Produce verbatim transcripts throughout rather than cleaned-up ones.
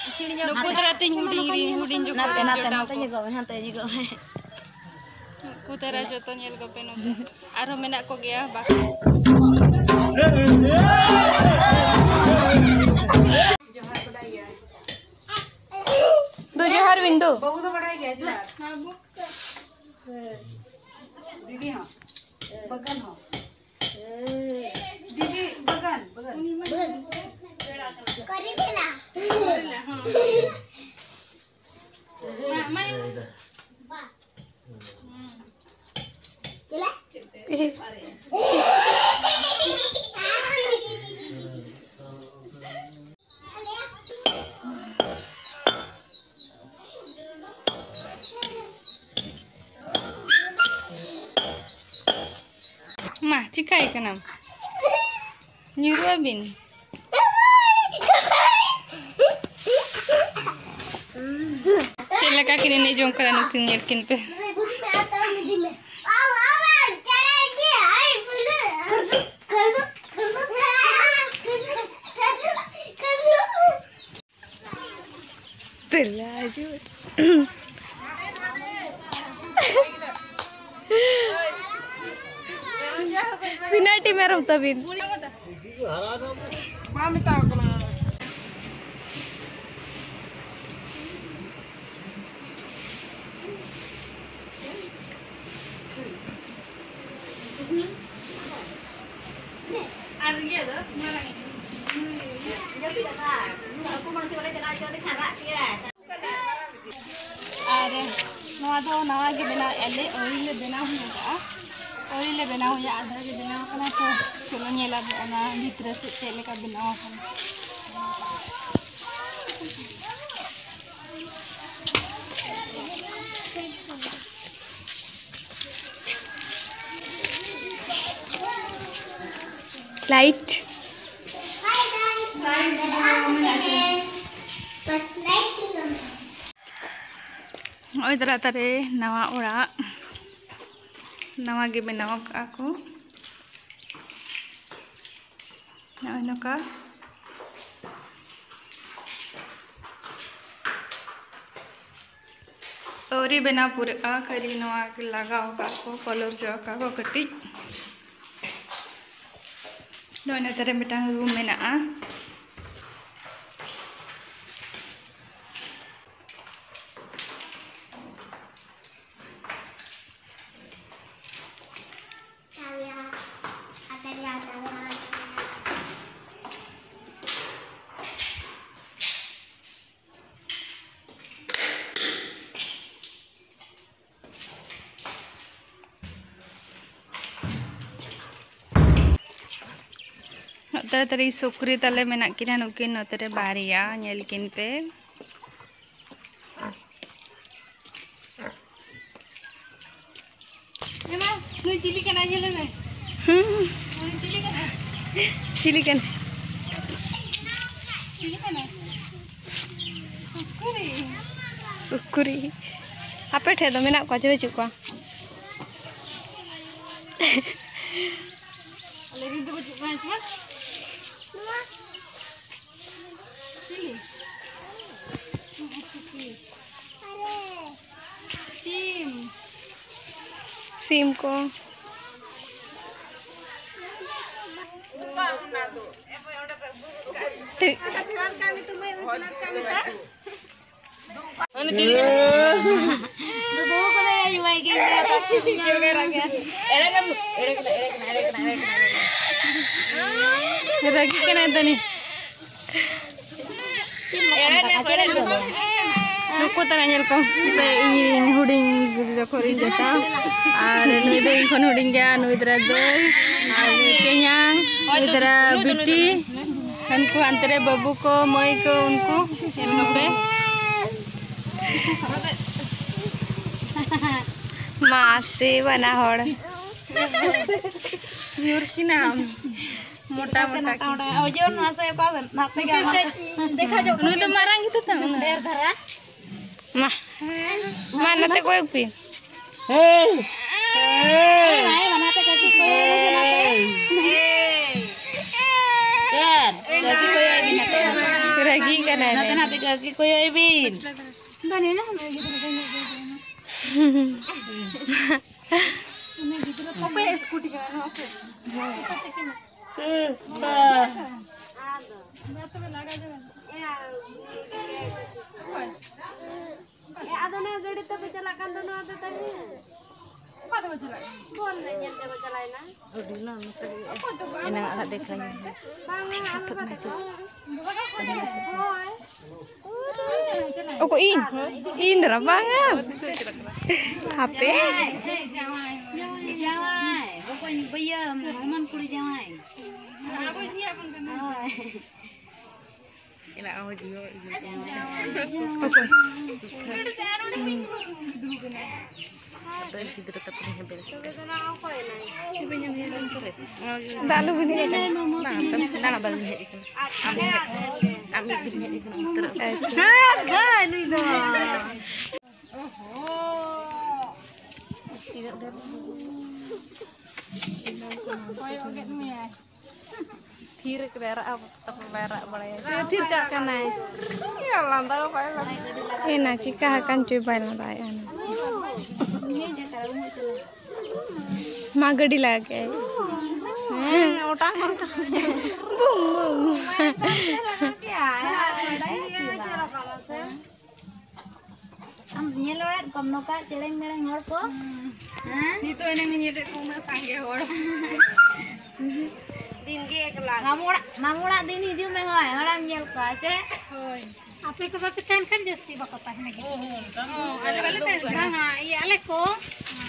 ᱱᱩᱠᱩ ᱫᱷᱟᱨᱟ ᱛᱤᱧ ᱦᱩᱰᱤᱧ ᱨᱤᱧ, ᱦᱩᱰᱤᱧ ᱡᱚᱠᱷᱚᱱ ᱱᱟᱛᱮ, ᱨᱤᱧ ᱱᱟᱛᱮ, ᱡᱚᱴᱟᱣ ᱱᱟᱛᱮ ᱠᱚ᱾ ᱧᱚᱜᱚᱜ ᱢᱮ, ᱱᱟᱛᱮ ᱧᱚᱜᱚᱜ ᱢᱮ᱾ ᱱᱩᱠᱩ ᱫᱷᱟᱨᱟ ᱡᱚᱛᱚ ᱧᱮᱞ ᱠᱚᱯᱮ ᱱᱚᱛᱮ᱾ ᱟᱨᱦᱚᱸ ᱢᱮᱱᱟᱜ ᱠᱚᱜᱮᱭᱟ ᱵᱟ-, ᱫᱩ ᱡᱚᱦᱟᱨ ᱵᱤᱱ ᱫᱩ᱾ ᱵᱟᱹᱦᱩ ᱫᱚ ᱵᱟᱲᱟᱭ ᱜᱮᱭᱟ, ᱡᱚᱦᱟᱨ᱾ ᱫᱤᱫᱤ ᱦᱚᱸ, ᱵᱟᱜᱟᱱ ᱦᱚᱸ᱾ ᱫᱤᱫᱤ, ᱵᱟᱜᱟᱱ, ᱵᱟᱜᱟᱱ᱾ ᱠᱚᱨᱮᱞᱟ᱾ ᱠᱚᱨᱮᱞᱟ, ᱦᱚᱸ᱾ ᱢᱟ, ᱢᱟ᱾ ᱪᱮᱫ? ᱢᱟ, ᱪᱤᱠᱟᱹᱭ ᱠᱟᱱᱟᱢ? ᱧᱩᱨᱩᱜ ᱟᱹᱵᱤᱱ? ᱪᱮᱫ ᱞᱮᱠᱟ ᱠᱤᱱ ᱮᱱᱮᱡ ᱡᱚᱝ ᱠᱟᱱᱟ, ᱱᱩᱠᱤᱱ ᱧᱮᱞ ᱠᱤᱱ ᱯᱮ᱾ ᱫᱮᱞᱟ ᱦᱤᱡᱩᱜ᱾ ᱛᱤᱱᱟᱹᱜ ᱴᱤ ᱢᱮᱨᱚᱢ ᱛᱟᱹᱵᱤᱱ? ᱵᱟᱢ ᱢᱮᱛᱟᱣ ᱠᱟᱱᱟ᱾ ᱟᱨ ᱤᱭᱟᱹ ᱫᱚ ᱢᱟᱨᱟᱝ ᱟᱨ ᱱᱚᱣᱟ ᱫᱚ ᱱᱟᱣᱟ ᱜᱮ ᱵᱮᱱᱟᱣᱮᱫᱼᱟ ᱞᱮ, ᱟᱹᱣᱨᱤ ᱞᱮ ᱵᱮᱱᱟᱣ ᱦᱩᱭ ᱠᱟᱜᱼᱟ, ᱟᱹᱣᱨᱤ ᱞᱮ ᱵᱮᱱᱟᱣ ᱦᱩᱭᱟ, ᱟᱫᱷᱟ ᱜᱮ ᱵᱮᱱᱟᱣ ᱠᱟᱱᱟ᱾ ᱛᱚ ᱪᱚᱞᱚ ᱧᱮᱞ ᱟᱵᱚ ᱚᱱᱟ ᱵᱷᱤᱛᱨᱤ ᱥᱮᱫ ᱪᱮᱫ ᱞᱮᱠᱟ ᱵᱮᱱᱟᱣ ᱟᱠᱟᱱᱟ᱾ Light. Hi guys, welcome back again. First light ᱠᱤ ᱠᱟᱱᱟ? ᱱᱚᱜᱼᱚᱭ ᱫᱟᱨᱟ ᱛᱟᱨᱮ ᱱᱟᱣᱟ ᱚᱲᱟᱜ, ᱱᱟᱣᱟ ᱜᱮ ᱵᱮᱱᱟᱣ ᱠᱟᱜᱼᱟ ᱠᱚ᱾ ᱱᱚᱜᱼᱚᱭ ᱱᱚᱝᱠᱟ᱾ ᱟᱹᱣᱨᱤ ᱵᱮᱱᱟᱣ ᱯᱩᱨᱟᱹᱜᱼᱟ, ᱠᱷᱟᱹᱞᱤ ᱱᱚᱣᱟ ᱜᱮ ᱞᱟᱜᱟᱣ ᱟᱠᱟᱫ ᱠᱚ, ᱠᱚᱞᱚᱨ ᱪᱚ ᱟᱠᱟᱫ ᱠᱚ ᱠᱟᱹᱴᱤᱡ᱾ ᱱᱚᱜᱼᱚᱭ ᱱᱚᱛᱮ ᱨᱮ ᱢᱤᱫᱴᱟᱝ ᱨᱩᱢ ᱢᱮᱱᱟᱜᱼᱟ᱾ ᱱᱚᱛᱮ ᱨᱮ ᱥᱩᱠᱨᱤ ᱛᱟᱞᱮ ᱢᱮᱱᱟᱜ ᱠᱤᱱᱟ ᱱᱩᱠᱤᱱ ᱱᱚᱛᱮ ᱨᱮ ᱵᱟᱨᱭᱟ, ᱧᱮᱞ ᱠᱤᱱ ᱯᱮ᱾ ᱮᱢᱟ, ᱱᱩᱭ ᱪᱤᱞᱤ ᱠᱟᱱᱟᱭ? ᱧᱮᱞᱮ ᱢᱮ᱾ ᱦᱩᱸ᱾ ᱱᱩᱭ ᱪᱤᱞᱤ ᱠᱟᱱᱟᱭ? ᱪᱤᱞᱤ ᱠᱟᱱᱟᱭ? ᱪᱤᱞᱤ ᱠᱟᱱᱟᱭ? ᱥᱩᱠᱨᱤ᱾ ᱥᱩᱠᱨᱤ᱾ ᱟᱯᱮ ᱴᱷᱮᱱ ᱫᱚ ᱢᱮᱱᱟᱜ ᱠᱚᱣᱟ ᱪᱮ ᱵᱟᱹᱪᱩᱜ ᱠᱚᱣᱟ? ᱟᱞᱮ ᱨᱮᱱ ᱫᱚ ᱵᱟᱹᱪᱩᱜ ᱠᱚᱣᱟ ᱪᱮ? ᱪᱤᱞᱤ? ᱥᱤᱢ᱾ ᱥᱤᱢ ᱠᱚ᱾ ᱨᱟᱹᱜᱤ ᱠᱟᱱᱟᱭ ᱫᱚ ᱱᱤ᱾ ᱱᱩᱠᱩ ᱛᱟᱨᱟ ᱧᱮᱞ ᱠᱚᱢ, ᱤᱧ ᱦᱩᱰᱤᱧ ᱡᱚᱠᱷᱚᱱ ᱤᱧ ᱡᱚᱴᱟᱣ, ᱟᱨ ᱱᱩᱭ ᱫᱚ ᱤᱧ ᱠᱷᱚᱱ ᱦᱩᱰᱤᱧ ᱜᱮᱭᱟ, ᱱᱩᱭ ᱫᱚ ᱫᱟᱹᱭ, ᱟᱨ ᱱᱩᱭ ᱛᱮᱧᱟᱝ, ᱱᱩᱭ ᱫᱚ ᱵᱤᱴᱤ, ᱩᱱᱠᱩ ᱦᱟᱱᱛᱮ ᱨᱮ ᱵᱟᱹᱵᱩ ᱠᱚ, ᱢᱟᱹᱭ ᱠᱚ, ᱩᱱᱠᱩ ᱧᱮᱞ ᱠᱚᱯᱮ᱾ ᱢᱟᱥᱮ ᱵᱟᱱᱟ ᱦᱚᱲ᱾ ᱧᱩᱨ ᱠᱤᱱᱟᱢ᱾ ᱢᱚᱴᱟ ᱢᱚᱴᱟ ᱠᱤᱱ᱾ ᱳᱡᱚᱱ ᱢᱟᱥᱮ ᱚᱠᱟ ᱥᱮᱫ? ᱱᱟᱛᱮ ᱜᱮ ᱟᱢᱟᱜ᱾ ᱱᱩᱭ ᱫᱚ ᱢᱟᱨᱟᱝ ᱜᱮᱛᱟ ᱛᱟᱢ ᱩᱱᱟᱹᱜ᱾ ᱰᱷᱮᱨ ᱫᱷᱟᱨᱟ᱾ ᱢᱟ, ᱢᱟ ᱱᱟᱛᱮ ᱠᱚᱭᱚᱜ ᱯᱮ᱾ ᱦᱮᱸ, ᱢᱟ ᱱᱟᱛᱮ ᱠᱟᱹᱴᱤᱡ ᱠᱚᱭᱚᱜ ᱢᱮᱥᱮ ᱱᱟᱛᱮ᱾ ᱪᱮᱫ? ᱨᱟᱹᱜᱤ ᱠᱟᱱᱟᱭ᱾ ᱱᱟᱛᱮ ᱱᱟᱛᱮ ᱠᱟᱹᱴᱤᱡ ᱠᱚᱭᱚᱜ ᱵᱤᱱ᱾ ᱫᱟᱱᱤ ᱱᱟ ᱦᱟᱢᱮ ᱜᱤᱫᱽᱨᱟᱹ ᱫᱚ ᱧᱮᱞ ᱫᱚ ᱧᱮᱞ ᱫᱚ᱾ ᱩᱱᱤ ᱜᱤᱫᱽᱨᱟᱹ ᱚᱠᱚᱭᱟᱜ ᱥᱠᱩᱴᱤ ᱠᱟᱱᱟ ᱱᱚᱣᱟ? ᱚᱠᱚᱭ? ᱚᱠᱚᱭ ᱛᱟᱹᱠᱤᱱ? ᱢᱟ ᱛᱚᱵᱮ ᱞᱟᱜᱟ ᱡᱚᱝ ᱢᱮ᱾ ᱚᱠᱚᱭ? ᱮ, ᱟᱫᱚ ᱱᱚᱣᱟ ᱜᱟᱹᱰᱤ ᱛᱮᱯᱮ ᱪᱟᱞᱟᱜ ᱠᱟᱱ ᱫᱚ, ᱱᱚᱣᱟ ᱫᱚ ᱛᱟᱦᱞᱮ? ᱚᱠᱟ ᱛᱮᱠᱚ ᱪᱟᱞᱟᱜ ᱠᱟᱱᱟ? ᱵᱚᱞ ᱮᱱᱮᱡ ᱧᱮᱞ ᱛᱮᱠᱚ ᱪᱟᱞᱟᱣ ᱮᱱᱟ᱾ ᱚᱠᱚᱭ ᱫᱚ ᱵᱟᱝ? ᱮᱱᱟᱝ ᱟᱜ ᱫᱮᱠᱷᱟᱭ ᱢᱮ᱾ ᱵᱟᱝᱟ, ᱟᱢ ᱵᱟᱵᱟ ᱛᱟᱠᱚ᱾ ᱦᱳᱭ᱾ ᱚᱠᱚᱭ ᱤᱧ? ᱤᱧ ᱫᱚ ᱵᱟᱝᱟ᱾ ᱦᱟᱯᱮ᱾ ᱡᱟᱶᱟᱭ, ᱵᱚᱠᱚᱧ, ᱤᱭᱟᱹ, ᱦᱚᱢᱚᱱ ᱠᱩᱲᱤ ᱡᱟᱶᱟᱭ᱾ ᱦᱳᱭ᱾ ᱮᱱᱟ ᱦᱚᱸ ᱡᱤᱣᱮᱫ ᱜᱮ᱾ ᱚᱠᱚᱭ? ᱟᱫᱚ ᱜᱤᱫᱽᱨᱟᱹ ᱛᱟᱠᱚ ᱦᱮᱸ ᱵᱮᱨᱮᱫ ᱠᱟᱛᱮ᱾ ᱫᱟᱜ ᱞᱩ ᱜᱤᱫᱤ ᱠᱟᱛᱮ᱾ ᱵᱟᱝ, ᱫᱟᱬᱟ ᱵᱟᱞᱤᱧ ᱦᱮᱡ ᱟᱠᱟᱱᱟ᱾ ᱟᱢ ᱦᱮᱡ, ᱟᱢ ᱢᱤᱫ ᱫᱤᱱ ᱦᱮᱡ ᱟᱠᱟᱱᱟ, ᱩᱱ ᱛᱚᱨᱟ᱾ ᱟᱪᱪᱷᱟ᱾ ᱦᱮᱸ, ᱱᱩᱭ ᱫᱚ᱾ ᱛᱤᱱᱟᱹᱜ ᱰᱷᱮᱨ ᱠᱚᱭᱚᱜ ᱠᱮᱫ ᱢᱮᱭᱟᱭ᱾ ᱛᱷᱤᱨ ᱠᱟᱱᱟᱭ, ᱨᱟᱜ ᱟᱵᱚ ᱛᱟᱠᱚ ᱵᱟᱭ ᱨᱟᱜ ᱵᱟᱲᱟᱭᱟ᱾ ᱪᱮᱫ ᱛᱷᱤᱨ ᱠᱟᱜ ᱠᱟᱱᱟᱭ? ᱞᱟᱸᱫᱟ ᱦᱚᱸ ᱵᱟᱭ ᱞᱟᱸᱫᱟ᱾ ᱮᱱᱟ ᱪᱤᱠᱟ ᱟᱠᱟᱱ ᱪᱚᱭ ᱵᱟᱭ ᱞᱟᱸᱫᱟᱭᱮᱫᱼᱟ ᱱᱩᱭ᱾ ᱢᱟ ᱜᱟᱹᱰᱤ ᱞᱟᱜᱟ ᱠᱮᱫ᱾ ᱦᱮᱸ, ᱚᱴᱟᱝ ᱜᱚᱫ ᱠᱟᱱᱟ᱾ ᱵᱩᱢ, ᱵᱩᱢ᱾ ᱟᱢ ᱧᱮᱞ ᱵᱟᱲᱟᱭᱮᱫ ᱠᱚᱣᱟᱢ ᱱᱚᱝᱠᱟ ᱪᱮᱲᱮᱝ ᱢᱮᱲᱮᱝ ᱦᱚᱲ ᱠᱚ? ᱦᱮᱸ? ᱱᱤᱛᱚᱜ ᱮᱱᱟᱝ ᱤᱧ ᱧᱮᱞᱮᱫ ᱠᱚ ᱩᱱᱟᱹᱜ ᱥᱟᱸᱜᱮ ᱦᱚᱲ᱾ ᱫᱤᱱ ᱜᱮ ᱮᱠᱞᱟ᱾ ᱢᱟᱢᱩ ᱚᱲᱟᱜ, ᱢᱟᱢᱩ ᱚᱲᱟᱜ ᱫᱤᱱ ᱦᱤᱡᱩᱜ ᱢᱮ, ᱦᱳᱭ, ᱦᱚᱲᱮᱢ ᱧᱮᱞ ᱠᱚᱣᱟ, ᱪᱮ? ᱦᱳᱭ᱾ ᱟᱯᱮ ᱠᱚ ᱵᱟᱯᱮ ᱛᱟᱦᱮᱱ ᱠᱷᱟᱱ ᱡᱟᱹᱥᱛᱤ ᱵᱟᱠᱚ ᱛᱟᱦᱮᱱᱟ ᱜᱤᱫᱽᱨᱟᱹ᱾ ᱚ, ᱟᱞᱮ ᱵᱟᱞᱮ ᱛᱟᱦᱮᱱ ᱠᱷᱟᱱ᱾ ᱵᱟᱝᱟ, ᱤᱭᱟᱹ, ᱟᱞᱮ ᱠᱚ᱾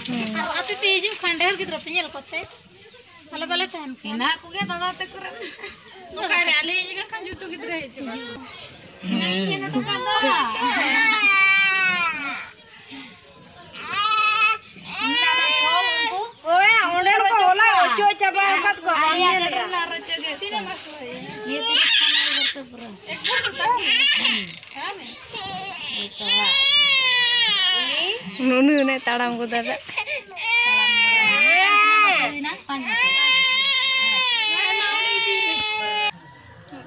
ᱦᱩᱸ᱾ ᱟᱨ ᱟᱯᱮ ᱯᱮ ᱦᱤᱡᱩᱜ ᱠᱷᱟᱱ ᱰᱷᱮᱨ ᱜᱤᱫᱽᱨᱟᱹ ᱯᱮ ᱧᱮᱞ ᱠᱚᱛᱮ᱾ ᱟᱞᱮ ᱵᱟᱞᱮ ᱛᱟᱦᱮᱱ ᱠᱷᱟᱱ᱾ ᱦᱮᱱᱟᱜ ᱠᱚᱜᱮ ᱫᱟᱫᱟ ᱛᱟᱠᱚ ᱨᱮᱱ᱾ ᱚᱠᱟᱨᱮ? ᱟᱞᱮ ᱦᱮᱡ ᱞᱮᱱᱠᱷᱟᱱ ᱡᱚᱛᱚ ᱜᱤᱫᱽᱨᱟᱹ ᱦᱤᱡᱩᱜᱼᱟ᱾ ᱤᱧ ᱧᱮᱞ ᱦᱚᱴᱚ ᱠᱟᱜ ᱫᱚ᱾ ᱚᱱᱟ ᱫᱚ ᱥᱚᱞ ᱩᱱᱠᱩ ᱳᱭ, ᱚᱸᱰᱮ ᱠᱚ ᱦᱚᱞᱟ ᱚᱪᱚᱜ ᱪᱟᱵᱟ ᱟᱠᱟᱫ ᱠᱚᱣᱟ, ᱵᱟᱢ ᱧᱮᱞ ᱟᱠᱟᱫ? ᱛᱤᱱᱟᱹᱜ ᱢᱟᱥ ᱦᱩᱭ? ᱱᱤᱭᱟᱹ ᱛᱟᱹᱨᱤᱠᱷ ᱠᱷᱚᱱ ᱮᱠ ᱵᱚᱪᱷᱚᱨ ᱛᱚ? ᱦᱮᱸ᱾ ᱱᱩᱱᱩ ᱱᱮ ᱛᱟᱲᱟᱢ ᱜᱚᱫᱟ ᱫᱟ᱾ ᱯᱟᱸᱪ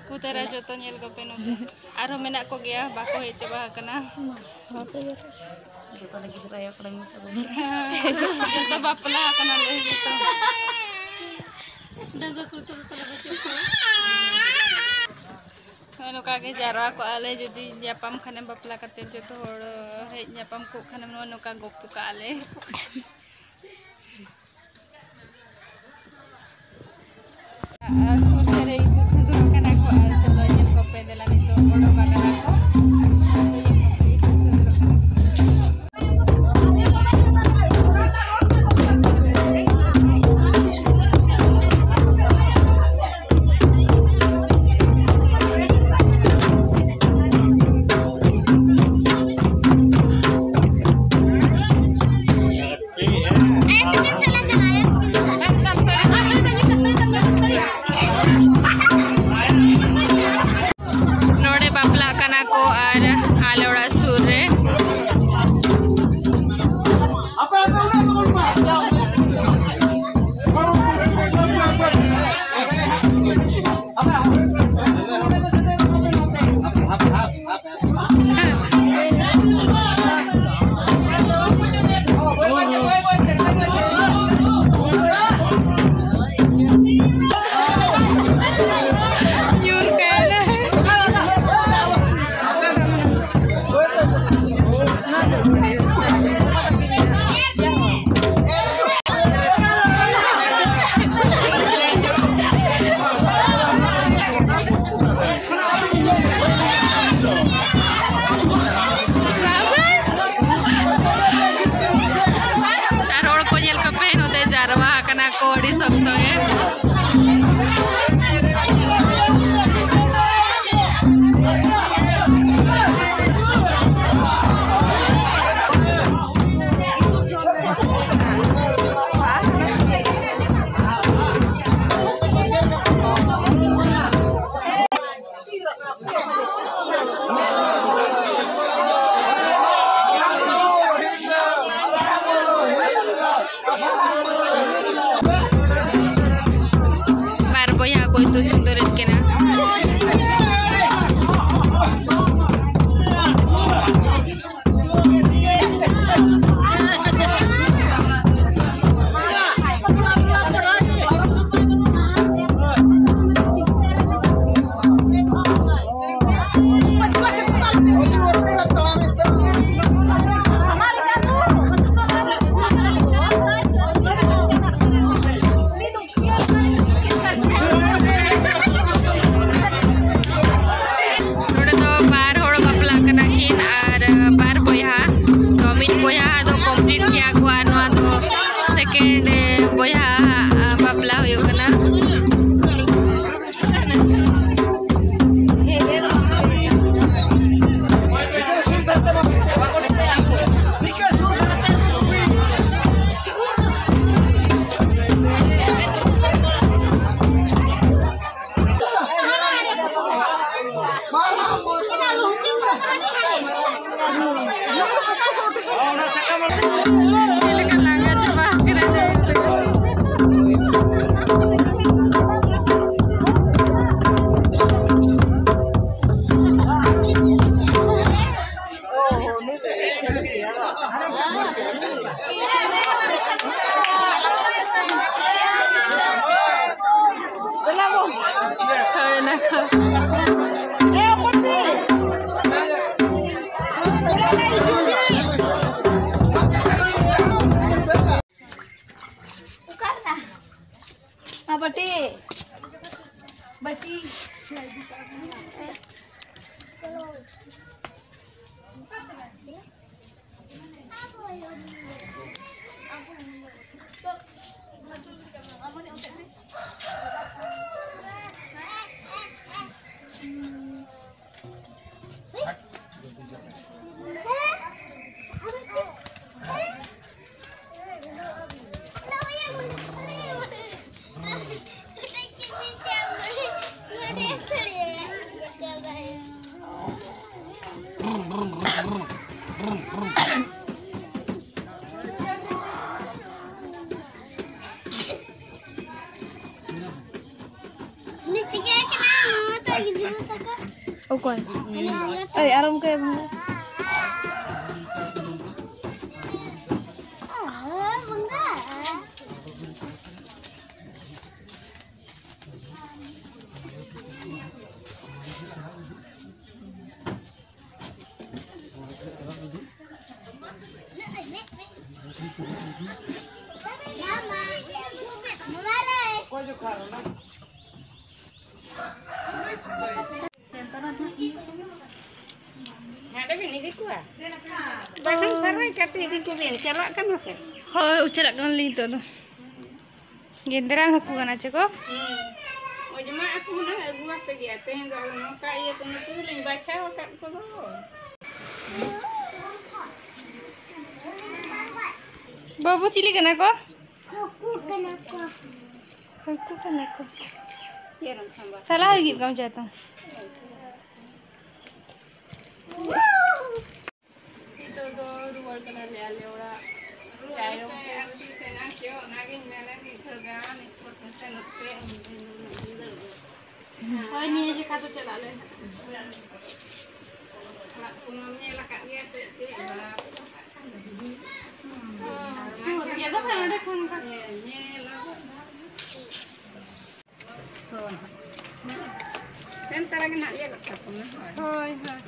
ᱵᱚᱪᱷᱚᱨ᱾ ᱡᱟᱨᱟ ᱡᱚᱛᱚ ᱧᱮᱞ ᱠᱚᱯᱮ ᱱᱚᱛᱮ᱾ ᱟᱨᱦᱚᱸ ᱢᱮᱱᱟᱜ ᱠᱚᱜᱮᱭᱟ, ᱵᱟᱠᱚ ᱦᱮᱡ ᱪᱟᱵᱟ ᱟᱠᱟᱱᱟ᱾ ᱡᱚᱛᱚ ᱞᱟᱹᱜᱤᱫ ᱨᱟᱭᱟ ᱠᱚᱲᱟ ᱢᱮᱱᱟᱜ ᱛᱟᱵᱚᱱᱟ᱾ ᱡᱚᱛᱚ ᱵᱟᱯᱞᱟ ᱟᱠᱟᱱᱟ ᱞᱟᱹᱭ ᱜᱮᱛᱚ᱾ ᱰᱟᱺᱜᱩᱣᱟᱹ ᱠᱩᱲᱤ ᱠᱚᱫᱚ ᱛᱟᱞᱮ ᱵᱟᱹᱪᱩᱜ ᱠᱚᱣᱟ᱾ ᱦᱳᱭ, ᱱᱚᱝᱠᱟ ᱜᱮ ᱡᱟᱨᱣᱟ ᱠᱚᱜᱼᱟ ᱞᱮ, ᱡᱩᱫᱤ ᱧᱟᱯᱟᱢ ᱠᱷᱟᱱᱮᱢ ᱵᱟᱯᱞᱟ ᱠᱟᱛᱮ ᱡᱚᱛᱚ ᱦᱚᱲ ᱦᱮᱡ ᱧᱟᱯᱟᱢ ᱠᱚᱜ ᱠᱷᱟᱱᱮᱢ, ᱱᱚᱜᱼᱚ ᱱᱚᱝᱠᱟ ᱜᱚᱯᱚ ᱠᱟᱜᱼᱟ ᱞᱮ᱾ ᱥᱩᱨ ᱥᱮᱫ ᱨᱮ ᱤᱛᱩᱫ ᱥᱤᱸᱫᱩᱨ ᱠᱟᱱᱟ ᱠᱚ, ᱟᱨ ᱪᱚᱞᱚ ᱧᱮᱞ ᱠᱚᱯᱮ, ᱫᱮᱞᱟ ᱱᱤᱛᱚᱜ ᱚᱰᱚᱠ ᱟᱠᱟᱱᱟ ᱠᱚ᱾ ᱤᱛᱩᱫ ᱥᱤᱸᱫᱩᱨ ᱠᱟᱱᱟ ᱠᱚ᱾ ᱱᱚᱰᱮ ᱵᱟᱯᱞᱟᱜ ᱠᱟᱱᱟ ᱠᱚ ᱟᱨ ᱟᱞᱮ ᱚᱲᱟᱜ ᱥᱩᱨ ᱨᱮ᱾ ᱧᱩᱨ ᱠᱟᱭᱱᱟᱭ᱾ ᱚᱠᱚᱭ? ᱮᱭ, ᱟᱨ ᱚᱱᱠᱟ ᱦᱟᱸᱰᱮ ᱵᱤᱱ ᱤᱫᱤ ᱠᱚᱣᱟ? ᱵᱟᱠᱷᱟᱱ ᱯᱷᱟᱨᱟᱭ ᱠᱟᱛᱮ ᱤᱫᱤ ᱠᱚᱵᱤᱱ᱾ ᱪᱟᱞᱟᱜ ᱠᱟᱱᱟ ᱯᱮ? ᱦᱳᱭ, ᱪᱟᱞᱟᱜ ᱠᱟᱱᱟᱞᱤᱧ ᱱᱤᱛᱚᱜ ᱫᱚ᱾ ᱜᱮᱸᱫᱽᱨᱟᱝ ᱦᱟᱹᱠᱩ ᱠᱟᱱᱟ ᱪᱮ ᱠᱚ? ᱦᱩᱸ᱾ ᱚᱡᱽᱢᱟ ᱟᱠᱚ ᱦᱩᱱᱟᱹᱝ ᱟᱹᱜᱩ ᱟᱯᱮ ᱜᱮᱭᱟ᱾ ᱛᱮᱦᱮᱧ ᱫᱚ ᱟᱫᱚ ᱱᱚᱝᱠᱟ ᱤᱭᱟᱹ ᱛᱮ ᱱᱩᱠᱩ ᱞᱤᱧ ᱵᱟᱪᱷᱟᱣ ᱟᱠᱟᱫ ᱠᱚᱫᱚ᱾ ᱵᱟᱹᱵᱩ, ᱪᱤᱞᱤ ᱠᱟᱱᱟ ᱠᱚ? ᱦᱟᱹᱠᱩ ᱠᱟᱱᱟ ᱠᱚ᱾ ᱦᱟᱹᱠᱩ ᱠᱟᱱᱟ ᱠᱚ᱾ ᱪᱮᱫ ᱮᱢ ᱥᱟᱢᱵᱟᱣ? ᱥᱟᱞᱟ ᱞᱟᱹᱜᱤᱫ ᱠᱚᱢ ᱪᱟᱭ ᱛᱟᱢ? ᱱᱤᱛᱚᱜ ᱫᱚ ᱨᱩᱣᱟᱹᱲ ᱠᱟᱱᱟᱞᱮ ᱟᱞᱮ ᱚᱲᱟᱜ᱾ ᱨᱩᱣᱟᱹᱲ ᱯᱮ ᱟᱨ ᱛᱤᱥ ᱮᱱᱟᱝ ᱪᱚ, ᱚᱱᱟᱜᱤᱧ ᱢᱮᱱᱟ ᱢᱤᱫ ᱫᱷᱟᱣ ᱜᱟᱱ ᱥᱮᱱᱚᱜ ᱯᱮ᱾ ᱦᱳᱭ, ᱱᱤᱭᱟᱹ ᱡᱚᱠᱷᱟ ᱫᱚ ᱪᱟᱞᱟᱜ ᱟᱞᱮ ᱦᱟᱸᱜ᱾ ᱚᱲᱟᱜ ᱠᱚᱢᱟᱢ ᱧᱮᱞ ᱟᱠᱟᱫ ᱜᱮᱭᱟ, ᱪᱮᱫ ᱪᱮᱫ ᱵᱟᱯ᱾ ᱥᱩᱨ ᱜᱮᱭᱟ ᱫᱚ ᱱᱚᱰᱮ ᱠᱷᱚᱱ ᱫᱚ᱾ ᱦᱮᱸ, ᱧᱮᱞ ᱟᱫᱚ᱾ ᱥᱚ ᱱᱟᱦᱟᱜ᱾ ᱛᱮᱱ ᱛᱟᱨᱟ ᱜᱮ ᱱᱟᱦᱟᱜ ᱤᱭᱟᱹ ᱜᱚᱫ ᱠᱟᱠᱚ ᱢᱮ, ᱦᱳᱭ᱾ ᱦᱳᱭ, ᱦᱳᱭ᱾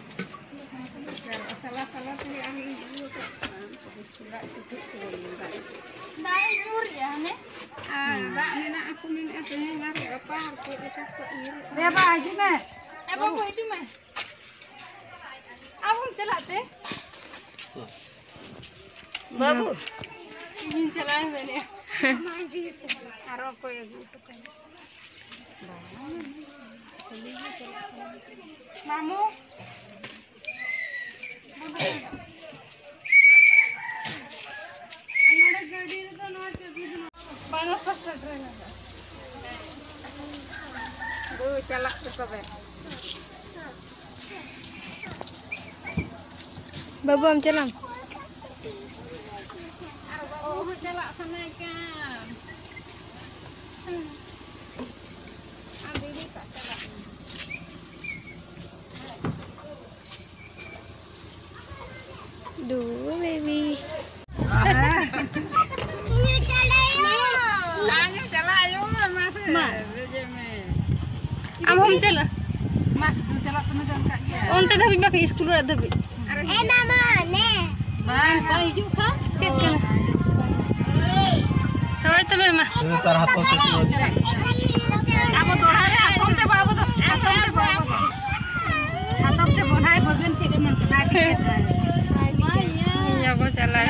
ᱥᱟᱞᱟ, ᱥᱟᱞᱟ ᱛᱮᱜᱮ ᱟᱢ ᱤᱧ ᱟᱹᱜᱩ ᱟᱠᱟᱫ ᱠᱚᱣᱟ᱾ ᱫᱟᱜ ᱪᱩᱴᱩᱡ ᱠᱚ ᱵᱟᱹᱧ ᱫᱟᱜ᱾ ᱫᱟᱜ ᱮ ᱧᱩᱨ ᱮᱜᱼᱟ ᱦᱟᱱᱮ? ᱟᱨ ᱫᱟᱜ ᱢᱮᱱᱟᱜᱼᱟ ᱠᱚ ᱢᱮᱱᱮᱫᱼᱟ ᱛᱮᱦᱮᱧ ᱟᱨ ᱜᱟᱯᱟ ᱟᱨ ᱪᱮᱫ ᱞᱮᱠᱟ ᱠᱚ ᱤᱭᱟᱹ ᱫᱮ ᱵᱟ, ᱦᱤᱡᱩᱜ ᱢᱮ᱾ ᱮ ᱵᱟᱹᱵᱩ, ᱦᱤᱡᱩᱜ ᱢᱮ᱾ ᱟᱵᱚᱱ ᱪᱟᱞᱟᱜ ᱛᱮ᱾ ᱵᱟᱹᱵᱩ, ᱤᱧᱤᱧ ᱪᱟᱞᱟᱣ ᱮᱱ ᱢᱮᱱᱮᱫᱼᱟ᱾ ᱟᱨᱚ ᱚᱠᱚᱭ ᱟᱹᱜᱩ ᱦᱚᱴᱚ ᱠᱟᱭᱟ? ᱢᱟᱢᱩ᱾ ᱟᱨ ᱱᱚᱰᱮ ᱜᱟᱹᱰᱤ ᱨᱮᱫᱚ ᱱᱚᱣᱟ ᱪᱟᱹᱵᱤ ᱫᱚ ᱵᱟᱝ, first ᱨᱮ ᱞᱟᱜᱟᱜᱼᱟ᱾ ᱫᱩ, ᱪᱟᱞᱟᱜ ᱯᱮ ᱛᱚᱵᱮ᱾ ᱵᱟᱹᱵᱩ, ᱟᱢ ᱪᱟᱞᱟᱜ ᱟᱢ? ᱟᱨ ᱵᱟᱹᱵᱩ ᱦᱚᱸ ᱪᱟᱞᱟᱜ ᱥᱟᱱᱟᱭᱮ ᱠᱟᱱ᱾ ᱟᱨ ᱫᱤᱫᱤ ᱥᱟᱶ ᱪᱟᱞᱟᱜ ᱢᱮ᱾ ᱫᱩ, ᱵᱮᱵᱤ᱾ ᱟᱧᱩ ᱪᱟᱞᱟᱜ ᱟᱭᱳ, ᱢᱟ ᱥᱮ, ᱢᱟ᱾ ᱫᱮᱡᱚᱜ ᱢᱮ᱾ ᱟᱢ ᱦᱚᱸᱢ ᱪᱟᱞᱟᱜ? ᱢᱟ, ᱫᱩ ᱪᱟᱞᱟᱜ ᱛᱮᱢ ᱫᱚᱱ ᱠᱟᱜ ᱜᱮᱭᱟ᱾ ᱚᱱᱛᱮ ᱫᱷᱟᱹᱵᱤᱡ ᱵᱟᱠᱷᱟᱱ ᱥᱠᱩᱞ ᱚᱲᱟᱜ ᱫᱷᱟᱹᱵᱤᱡ᱾ ᱮ ᱢᱟᱢᱟ, ᱱᱮ᱾ ᱵᱟᱝ, ᱵᱟᱝ ᱦᱤᱡᱩᱜ ᱠᱷᱟᱱ ᱪᱮᱫ ᱠᱟᱱᱟ? ᱦᱳᱭ ᱛᱚᱵᱮ ᱢᱟ᱾ ᱱᱮᱛᱟᱨ ᱦᱟᱛᱟᱣ ᱥᱮᱴᱮᱨ᱾ ᱟᱵᱚ ᱫᱚᱲᱦᱟ ᱨᱮ ᱦᱟᱛᱚᱢ ᱛᱮ ᱵᱟᱵᱚ ᱫᱚ, ᱦᱟᱛᱚᱢ ᱛᱮ ᱵᱟᱵᱚ ᱫᱚ, ᱦᱟᱛᱚᱢ ᱛᱮ ᱵᱚᱱᱟᱭ ᱵᱟᱹᱜᱟᱹᱱ ᱪᱮᱫ ᱮᱢ ᱢᱮᱱ ᱠᱟᱱᱟ? ᱤᱭᱟᱹ ᱠᱚ ᱪᱟᱞᱟᱜ᱾